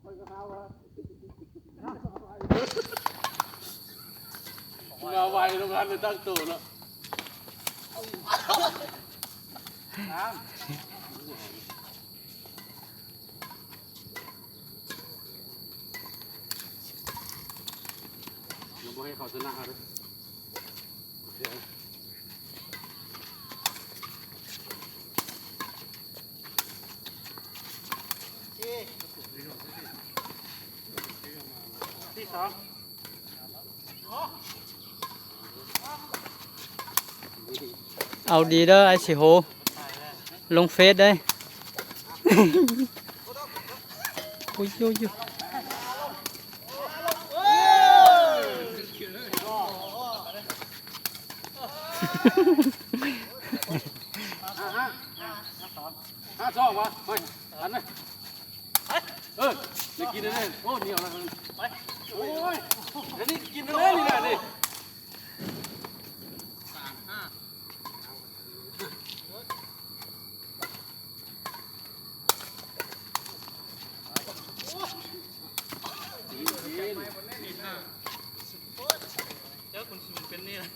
ມາໄວ ໂຮງງານໄດ້ຕັ້ງໂຕເນາະ. ຍັງບໍ່ໃຫ້ເຂົາຊະນະເຮົາເດີ້. ເອົາດີເດີ ອ້າຍສີໂຫ ລົງເຟສເດີ້. ໂອ້ຍ ໂອ້ຍ ໂອ້ຍ. ຫ້າສອງວະ ໄປ ອັນນັ້ນ ເອີ ໄດ້ກິນແລ້ວເດ້. ໂອ້ ໜຽວແລ້ວ ໄປ ໂອ້ຍ ອັນນີ້ກິນແລ້ວນີ້ນະນີ້. ເຈີຄຸນສູງເປັນນີ້ລະ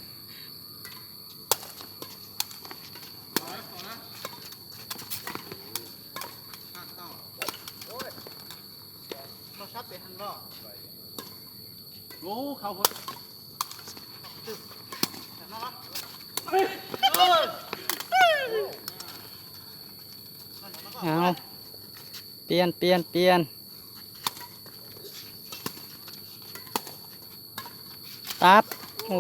ໂອ້ ເຂົ້າພຸ້ນ. ເອົາ ປ່ຽນ ປ່ຽນ ປ່ຽນ ຕັບ ໂອ້.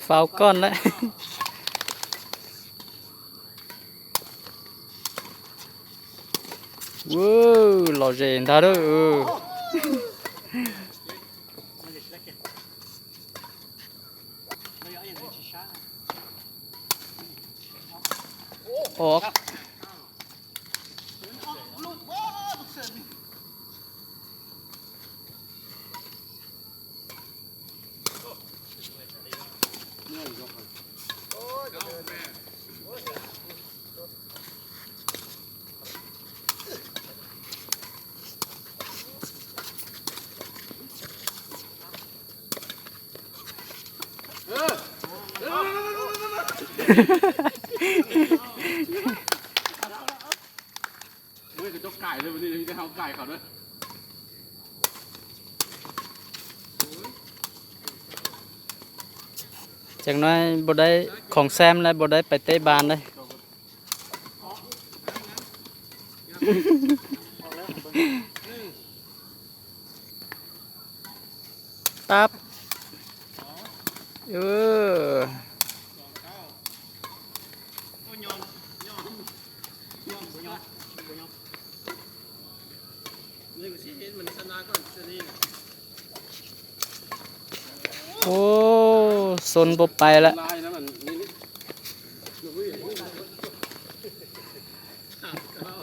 ຟາວກ່ອນແລ້ວ ເວີ້ ລໍເຈນທາເດີ ເອີ. ອອກ ໂອ້ຍ ກະຈົກກາຍເລີຍ ວັນນີ້ມີແຕ່ເຮົາກາຍເຂົາເດີ. ຈັກໜ້ອຍບໍ່ໄດ້ຂອງແຊມແລ້ວ ບໍ່ໄດ້ໄປເຕະບານເດ້. ຕັບ ເອີ. ໂອ້ ຊົນບໍ່ໄປລະ.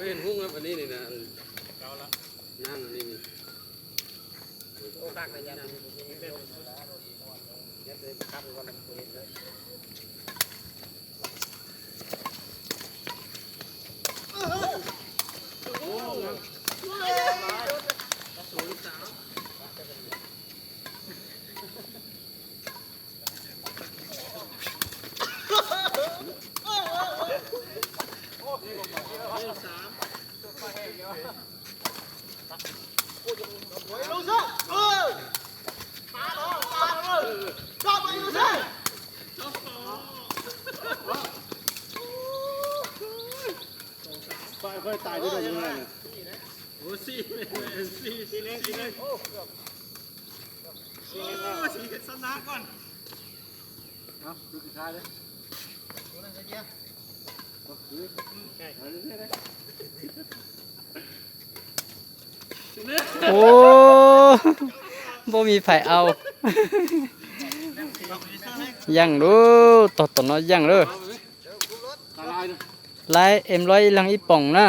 ເຫັນຮຸ່ງແລ້ວ ອັນນີ້ນີ້ນະ ນາງອັນນີ້ນີ້. ຂ້ອຍຕາຍຢູ່ເດີ ໂອ້ ສີ່ ສີ່ ສີ່ ສີ່ ໂອ້ ຊະນະກ່ອນ. ເອົາ ສຸດທ້າຍເດ້. ໂອ້ ບໍ່ມີໃຜເອົາ. ຍັງເດີ ຕອນ ຕອນນ້ອຍຍັງເດີ. ລາຍເອັມຮ້ອຍ ອີ່ຫຼັງອີ່ປ່ອງນະ.